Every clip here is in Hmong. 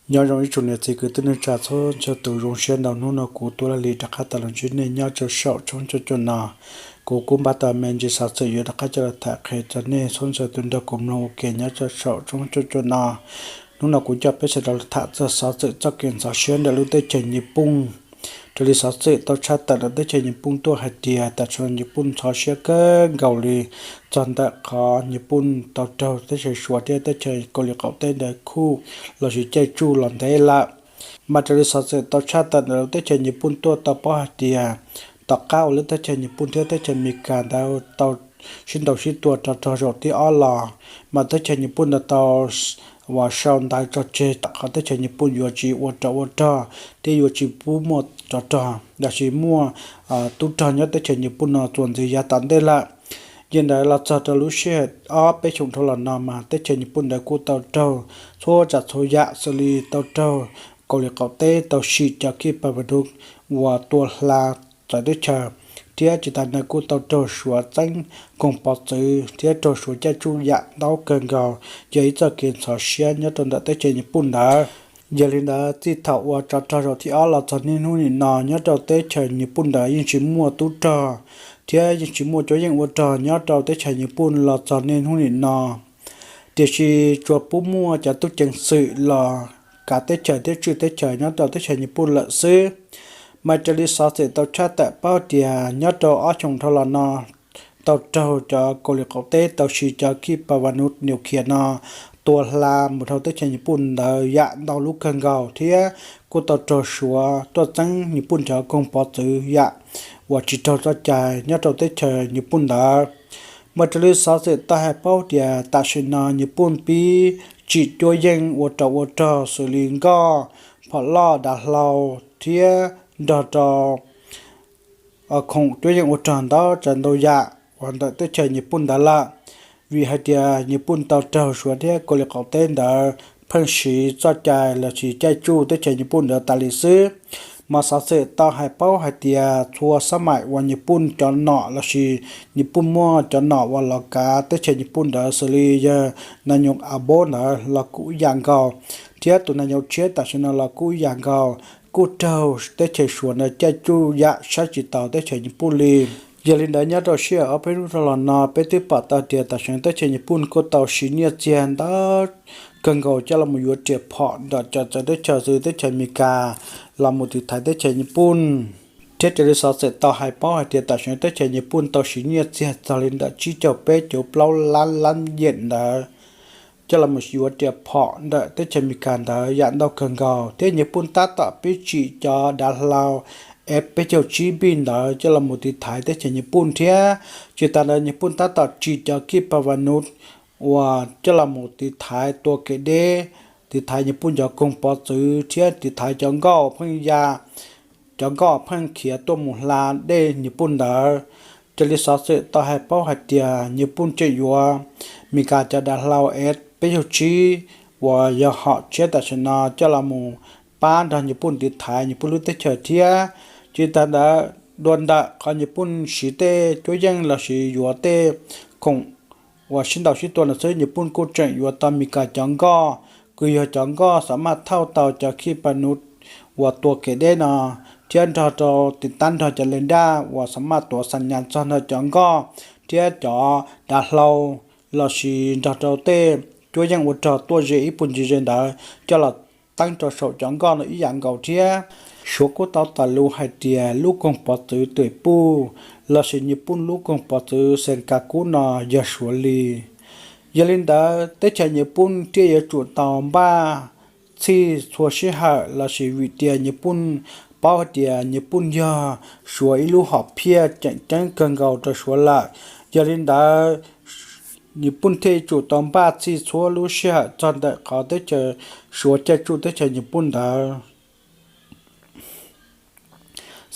Nyob zoo ib tsoom niam txiv kwv tij neej tsa txhua txhua tus, zoo siab ntau hnub no kuv Tuam Laj Lis rov qab tau los ntsib nej nyob rau saum tshooj cuaj cuaj no. Kuv kuj npaj tau me ntsis xov xwm yuav rov qab coj los tham qhia rau nej txhua txhua tus nrog kuv mloog ua ke nyob rau saum tshooj cuaj cuaj no. Hnub no kuv coj peb sawv daws los tham txog xov xwm txoj kev ntxhov siab ntawm lub teb chaws Nyij Pooj. Raws li xov xwm tau tshaj tawm ntawm teb chaws Nyij Pooj tuaj hais tias tam sim no Nyij Pooj ntxhov siab kawg nkaus li txog ntawm qhov Nyij Pooj tau raug teb chaws Suav thiab teb chaws Kaus Lim qaum teb ntawd khuj lossis caij tsuj los ntev lawm. Mas raws li xov xwm tau tshaj tawm ntawm lub teb chaws Nyij Pooj tuaj tau paub hais tias tom qab uas lub teb chaws Nyij Pooj thiab teb chaws Amelikas ntawd tau sib ntaus sib tua rau rog zaum thib ob los, mas teb chaws Nyij Pooj ntawd tau uas sau ntawv tso tseg tawm qhov teb chaws Nyij Pooj yuav tsis ua rog ua rog thiab yuav tsis pub muaj rog rog lossis muaj tub rog nyob teb chaws Nyij Pooj no txuas ntxiv yav tom ntej lawm. Yog li ntawd los txog rau lub sij hawm ob peb xyoos dhau los no mas teb chaws Nyij Pooj ntawd kuj tau raug txhua tsav txhua yam xws li tau raug Kaus Lim qaum teb tau sim cov kij pas vas nus uas tua hla txawv teb chaws, thiab tsis tas ntawd kuj tau raug Suav txeeb koog pov txwv thiab raug Suav caij tsuj yam ntau kawg nkaus, yog ib txoj kev ntxhov siab nyob rau ntawm teb chaws Nyij Pooj ntawd. Yog li ntawd txij thaum uas tsov rog zaum thib ob los txog niaj hnub nim no nyob rau teb chaws Nyij Pooj ntawd yeej tsis muaj tub rog thiab yeej tsis muaj cuab yeej ua rog nyob rau teb chaws Nyij Pooj los txog niaj hnub nim no. Tiam sis tsuas pub muaj cov tub ceev xwm los kav teb chaws thiab tswj teb chaws nyob rau teb chaws Nyij Pooj lawm xwb. Mas raws li xov xwm tau tshaj tawm paub tias nyob rau ob xyoos dhau los no tau raug cov Kaus Lim qaum teb tau siv cov kij pas vas nus nius khias no tua hla mus rau teb chaws Nyij Pooj ntawd yam ntau lub kawg nkaus thiab kuj tau raug Suav tuaj txeeb Nyij Pooj cov koog pov txwv yam uas tsis raug txoj cai nyob rau teb chaws Nyij Pooj ntawd. Mas raws li xov xwm tau hais paub tias tam sim no Nyij Pooj pib tsim cuab yeej ua rog ua rog xws li nkoj, phom loj, dav hlau thiab nrog rau khoom cuab yeej ua rog ntau tsav ntau yam uas ntawm teb chaws Nyij Pooj ntawd lawm. Vim hais tias Nyij Pooj tau raug Suav thiab Kaus Lim qaum teb ntawd pheej siv txoj cai lossis caij tsuj teb chaws Nyij Pooj ntawd tas li xwb. Mas xov xwm tau hais paub hais tias txhua xab maim uas Nyij Pooj cov nom lossis Nyij Pooj muaj cov nom uas los kav teb chaws Nyij Pooj ntawd xws li yawg Nas Nyoos As Npob ntawd los kuj ib yam nkaus, thiab tus Nas Nyoos Tshiab tam sim no los kuj ib yam nkaus, kuj raug teb chaws Suav ntawd caij tsuj yam saib tsis taus teb chaws Nyij Pooj li. Yog li ntawd nyob rau sij hawm ob peb hnub dhau los no peb twb pom tau tias tam sim no teb chaws Nyij Pooj kuj tau siv nyiaj txiag ntau kawg nkaus coj los yuav riam phom ntawm cov txawv teb chaws xws teb chaws Amelikas los mus tiv thaiv teb chaws Nyij Pooj. Thiab raws li xov xwm tau hais paub hais tias tam sim no teb chaws Nyij Pooj tau siv nyiaj txiag txog li ntawm tsib caug peb caug plaub lab lab yem ntawd coj los yuav riam phom ntawm teb chaws Amelikas ntawd yam ntau kawg nkaus, thiab Nyij Pooj tab tom pib tsim cov dav hlau F peb caug tsib B ntawd coj los tiv thaiv teb chaws Nyij Pooj thiab. Tsis tas ntawd Nyij Pooj tab tom tsim cov kij pas vas nus uas coj los tiv thaiv tua kev deb, tiv thaiv Nyij Pooj cov koog pov txwv thiab tiv thaiv cov nkoj pheej ya, cov nkoj pheej khiav tuaj mus hla dej Nyij Pooj ntawd. Raws li xov xwm tau hais paub hais tias Nyij Pooj tseem yuav Amelikas cov dav hlau F peb caug tsib uas yog hom tshiab tam sim no coj los mus pab nrog Nyij Pooj tiv thaiv Nyij Pooj lub teb chaws thiab. Tsis tas ntawd dua ntawm qhov Nyij Pooj siv tej cuab yeej lossis yuav tej khoom uas sib ntaus sib tua no xwb, Nyij Pooj kuj tseem yuav tau Amelikas cov nkoj, kws yog cov nkoj xam maj thauj tau cov kij pas vas nus uas tua kev deb no, thiab nrog rau tiv tab nrog cov le daj uas xam maj tuav xa nyas txog ntawm cov nkoj thiab cov dav hlau lossis nrog rau tej cuab yeej ua rog tuaj ze ib puag ncig ze ntawd coj los teeb rau saum cov nkoj no ib yam nkaus thiab. Suav kuj tau tawm lus hais tias lub koog pov txwv tuim puj lossis Nyij Pooj lub koog pov txwv xees kas kub no yog Suav li. Yog li ntawd teb chaws Nyij Pooj thiaj yuav tsum tau npaj txhij txhua sij hawm lossis vim tias Nyij Pooj paub hais tias Nyij Pooj yog Suav ib lub hom phiaj tseem ceeb kawg nkaus rau Suav lawm. Yog li ntawd Nyij Pooj thiaj yuav tsum tau npaj txhij txhua lub sij hawm txog ntawm qhov teb chaws Suav caij tsuj teb chaws Nyij Pooj ntawd.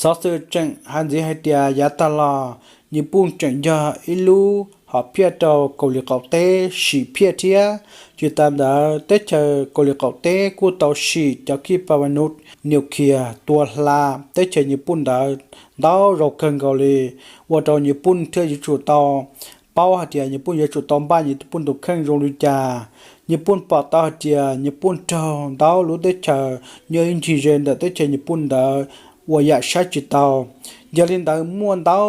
Xov xwm tseem hais ntxiv hais tias yav tag los Nyij Pooj tseem yog ib lub hom phiaj rau Kaus Lim qaum teb sim phiaj thiab. Tsis tas ntawd teb chaws Kaus Lim qaum teb kuj tau sim cov kij pas vas nus nius khias tua hla teb chaws Nyij Pooj ntawd ntau zaus kawg nkaus li, ua rau Nyij Pooj thiaj yuav tsum tau paub hais tias Nyij Pooj yuav tsum tau npaj Nyij Pooj tus kheej zoo li cas. Nyij Pooj pom tau hais tias Nyij Pooj raug ntau lub teb chaws nyob ib ncig ze ntawm teb chaws Nyij Pooj ntawd ua yam saib tsis taus. Yog li ntawd muaj ntau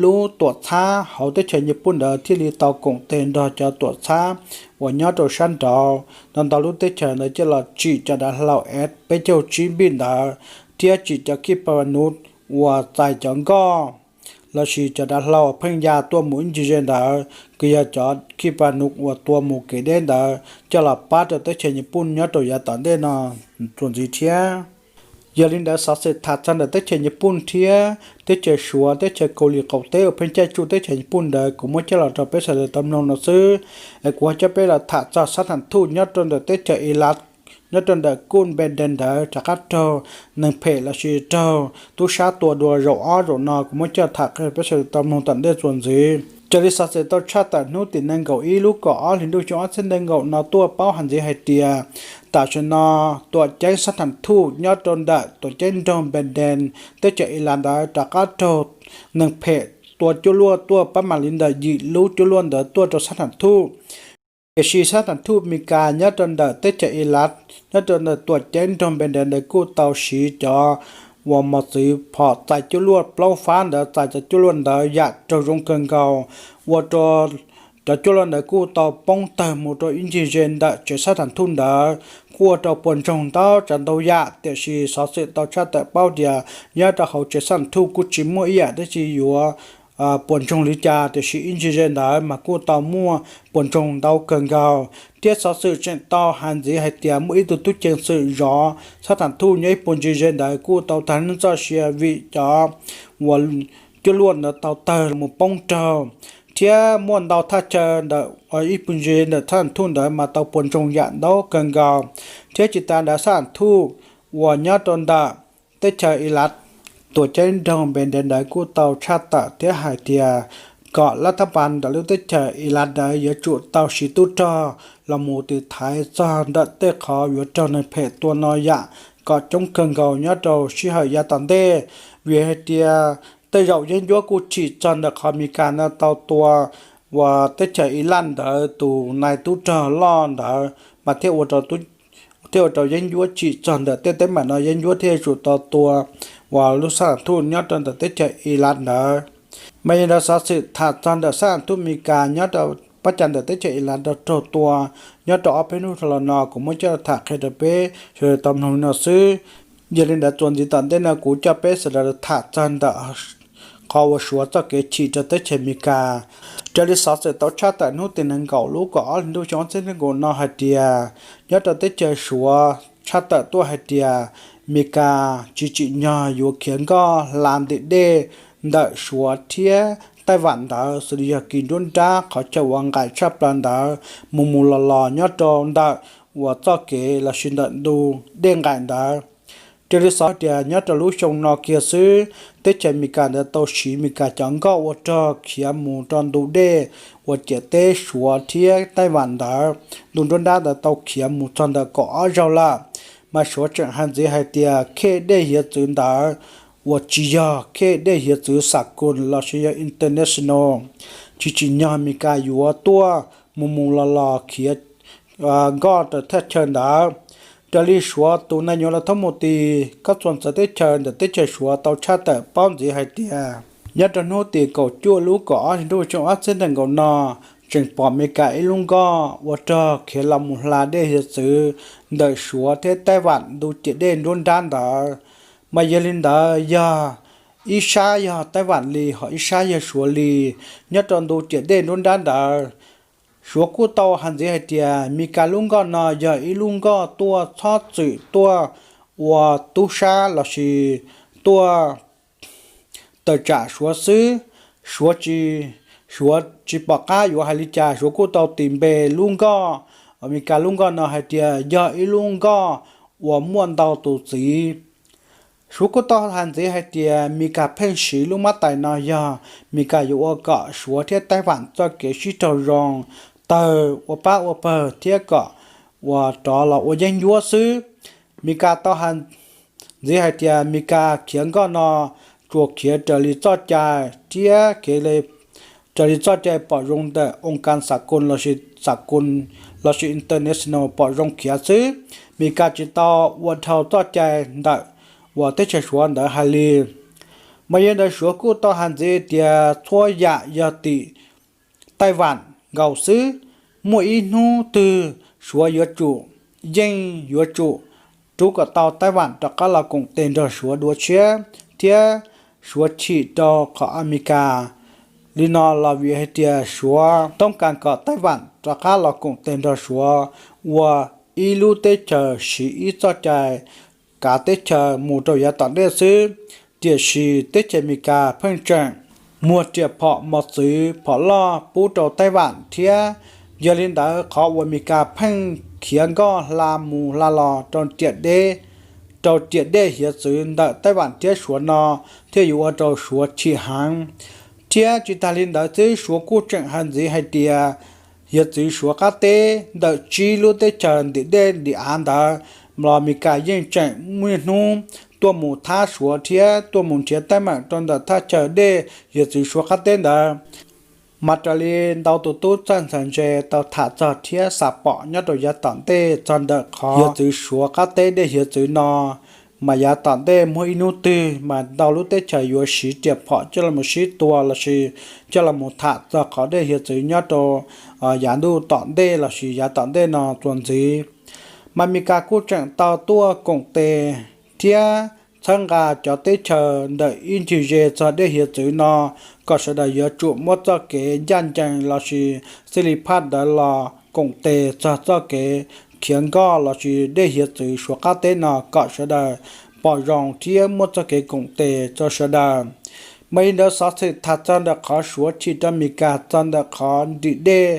lub tuam txhab hauv teb chaws Nyij Pooj ntawd thiaj li tau koom tes nrog cov tuam txhab uas nyob rau sab nraud ntau ntau lub teb chaws ntawd coj los tsim cov dav hlau F peb caug tsib B ntawd thiab tsim cov khib pa nus uas txais cov nkoj lossis cov dav hlau pheej ya tuaj mus ib ncig ze ntawd, kws yog cov khib pa nus uas tua mus kev deb ntawd coj los pab rau teb chaws Nyij Pooj nyob rau yav tom ntej no txuas ntxiv thiab. Yog li ntawd xov xwm tham txog ntawm teb chaws Nyij Pooj thiab teb chaws Suav, teb chaws Kaus Lim qaum teb uas pheej caij tsuj teb chaws Nyij Pooj ntawd kuv muab coj los rau peb sawv daws tau mloog no xwb. Es kuv ho coj peb los tham txog sab tham thuj nyob rau ntawm teb chaws Ilas, nyob rau ntawm kuj npe de ntawd rov qab raug neeg phem lossis raug tub sab tua dua zaum ob zaum no kuv muab coj tham qhia peb sawv daws tau mloog tom ntej txuas ntxiv. Raws li xov xwm tau tshaj tawm hnub tim nees nkaum ib lub kaum ob hli ntuj xyoo ob txhiab nees nkaum no tuaj paub hais ntxiv hais tias tam sim no tuam ceeb sab tham thuj nyob rau ntawm tuam ceeb nroog Npe Des teb chaws Ilas ntawd rov qab raug neeg phem tua cuaj luaj tuaj pab mam li ntawm yim lub cuaj luaj ntawd tuaj rau sab tham thuj. Tiam sis sab tham thuj Mis Kas nyob rau ntawm teb chaws Ilas, nyob rau ntawm tuam ceeb nroog Npe Des ntawd kuj tau siv cov uas mos txwv phom txais cuaj luaj plaub fab ntawd txais cov cuaj luaj ntawd yam raug zoo kawg nkaus, ua rau cov cuaj luaj ntawd kuj tau poob tawg mus rau ib ncig ze ntawm tsev sab tham thuj ntawd, kuj ua rau puas ntsoog ntau tsav ntau yam. Tiam sis xov xwm tau tshaj tawm paub tias nyob rau hauv tsev sab tham thuj kuj tsis muaj ib yam dab tsi yuav puas ntsoog li cas, tiam sis ib ncig ze ntawd mas kuj tau muaj puas ntsoog ntau kawg nkaus. Thiab xov xwm tseem tau hais ntxiv hais tias muaj ib tug tub ceev xwm zov sab tham thuj nyob ib puag ncig ze ntawd kuj tau tag neej txoj sia vim cov uas cuaj luaj ntawd tau tawg mus poob raug, thiab muaj ntau thaj chaw ntawm ib puag ncig ntawm sab tham thuj ntawd mas tau puas ntsoog yam ntau kawg nkaus. Thiab tsis tas ntawd sab tham thuj uas nyob rau ntawm teb chaws Ilas, tuam ceeb nroog Npe Des ntawd kuj tau tshaj tawm thiab hais tias kom lab thab pas ntawm lub teb chaws Ilas ntawd yuav tsum tau siv tub rog los mus tiv thaiv txog ntawm tej qhov yuav raug neeg phem tua no yam kom coob kawg nkaus nyob rau sij hawm yav tom ntej. Vim hais tias tej zaum yeeb ncuab kuj tsim txog ntawm qhov Mis Kas no tau tua uas teb chaws Ilas ntawd tus nais tub rog loj ntawd mas thiaj ua rau yeeb ncuab tsim txog ntawm tej teeb meem no yeeb ncuab thiaj yuav tsum tau tua uas lub sab tham thuj nyob rau ntawm teb chaws Ilas ntawd. Mas yog li ntawd xov xwm tham txog ntawm sab tham thuj Mis Kas nyob rau pab cag ntawm teb chaws Ilas tau raug tua nyob rau ob peb hnub dhau los no kuv muab coj tham qhia rau peb sawv daws tau mloog no xwb. Yog li ntawd txuas ntxiv tom ntej no kuv coj peb sawv daws tham txog ntawm qhov uas Suav txoj kev chim rau teb chaws Mis Kas. Raws li xov xwm tau tshaj tawm hnub tim nees nkaum lub kaum ob hli ntuj xyoo ob txhiab nees nkaum no hais tias nyob rau teb chaws Suav tshaj tawm tuaj hais tias Mis Kas tsis tsim nyog yuav khiav nkoj hla ntim dej ntawm Suav thiab Taiv Vam ntawd, xws li yog kis nruab nrab qhov chaw uas nqaim tshaj plaws ntawd mus mus los los nyob rau ntawm uas txoj kev lossis ntawm ntu dej nqaim ntawd. Raws li xov tias nyob rau lub xyoo no kiag xwb, teb chaws Mis Kas ntawd tau siv Mis Kas cov nkoj ua rog khiav mus rau ntu dej uas ciam teb Suav thiab Taiv Vam ntawd. Ntu nruab nrab ntawd tau khiav mus txog ntawm kaum ob zaug lawm, mas Suav tseem hais ntxiv hais tias khej dej hiav txwv ntawd uas tsis yog khej dej hiav txwv xam kus lossis yog international, tsis tsim nyog Mis Kas yuav tuaj mus mus los los khiav nkoj rau thaj chaw ntawd. Raws li Suav tus nais nyuas lav thoob mus tis koj txuas ntxawv teb chaws ntawm teb chaws Suav tau tshaj tawm paub ntxiv hais tias nyob rau hnub tim kaum cuaj lub kaum ob hli ntuj xyoo ob txhiab nees nkaum no tseem pom Mis Kas ib lub nkoj ua rog khiav los mus hla dej hiav txwv ntawm Suav thiab Taiv Vam ntu ciam dej nruab nrab ntawd. Mas yog li ntawd yog ib sab yog Taiv Vam li ho ib sab yog Suav li. Nyob rau ntu ciam dej nruab nrab ntawd, Suav kuj tau hais ntxiv hais tias Mis Kas lub nkoj no yog ib lub nkoj tuaj txhob txwm tuaj ua tub sab lossis tuaj tawm tsam Suav xwb. Suav tsis, Suav tsis pom qab yuav hais li cas, Suav kuj tau tis npe lub nkoj Mis Kas lub nkoj no hais tias yog ib lub nkoj uas muaj ntau tus txiv. Suav kuj tau hais ntxiv hais tias Mis Kas pheej siv lub mab tais no yog Mis Kas yuav ua kom Suav thiab Taiv Vam txoj kev sib raug zoo tawg ua pab ua pawg thiab kom uas rov los ua yeeb ncuab xwb. Mis Kas tau hais ntxiv hais tias Mis Kas khiav nkoj no tsuas khiav raws li txoj cai thiab khiav raws li txoj cai pom zoo ntawm oo kas xam kus lossis xam kus lossis international pom zoo khiav xwb. Meskas tsis tau ua dhau txoj cai ntawm uas teb chaws Suav ntawd hais li. Mas yog li ntawd Suav kuj tau hais ntxiv tias txhua yam yog tim Taiwan nkaus xwb. Muaj ib hnub twg Suav yuav tsum, yeej yuav tsum rub kom tau Taiwan rov qab los koom tes nrog Suav dua tshiab, thiab Suav chim rau qhov Amelikas li no los vim hais tias Suav toob kas kom Taiwan rov qab los koom tes nrog Suav ua ib lub teb chaws siv ib txoj cai kav teb chaws mus rau yav tom ntej xwb. Tiam sis teb chaws Amelikas pheej tseem muag riam phom mos txwv phom loj pub rau Taiwan thiab. Yog li ntawd qhov uas Amelikas pheej khiav nkoj hla mus hla los rau riam deb, rau riam dej hiav txwv ntawm Taiwan thiab Suav no thiaj yuav ua rau Suav chim heev. Thiab tsis tas li ntawd xwb, Suav kuj tseem hais ntxiv hais tias hiav txwv Suav qab teb ntawm tsib lub teb chaws ntim dej ntim av ntawd los Amelikas yeej tseem muaj hnub tuaj mus thab Suav thiab tuaj mus nrhiav teeb meem rau ntawm thaj chaw dej hiav txwv Suav qab teb ntawd. Mas raws li ntau tus tub txawj ntxhais ntse tau tham txog thiab xav pom nyob rau yav tom ntej txog ntawm qhov hiav txwv Suav qab teb dej hiav txwv no, mas yav tom ntej muaj ib hnub twg mas ntau lub teb chaws yuav siv riam phom coj los sib tua lossis coj los tham txog qhov dej hiav txwv nyob rau yav ntuj tom ntej lossis yav tom ntej no txuas ntxiv. Mas Amelikas kuj tseem tau tuaj koom tes thiab txhawb nqa cov teb chaws ntawm ib ncig ze txog dej hiav txwv no kom sawv daws yuav tsum muab txoj kev ncaj ncees lossis xij li phaj ntawd los koom tes txog txoj kev khiav nkoj lossis dej hiav txwv Suav qab teb no kom sawv daws pom zoo thiab muab txoj kev koom tes rau sawv daws. Mas li ntawd xov xwm tham txog ntawm qhov Suav chim rau Amelikas txog ntawm qhov ntim dej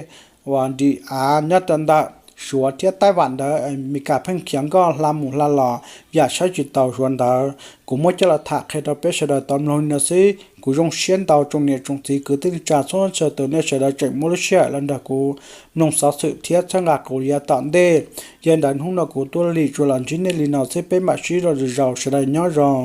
uas ntim av nyob rau ntawm Suav thiab Taiwan ntawd Amelikas pheej khiav nkoj hla mus hla los yam saib tsis taus Suav ntawd kuv muab coj los tham qhia rau peb sawv daws tau mloog li no xwb. Kuv zoo siab ntau tsoom niam tsoom txiv kwv tij neej tsa txhua txhua tus nej sawv daws tseem muaj lub sij hawm los nrog kuv mloog xov xwm thiab txhawb nqa kuv yav tom ntej. Yog li ntawd hnub no kuv tuaj lim tsuas los ntsib nej li no xwb, peb mam sib zog zaus, sawv daws nyob zoo.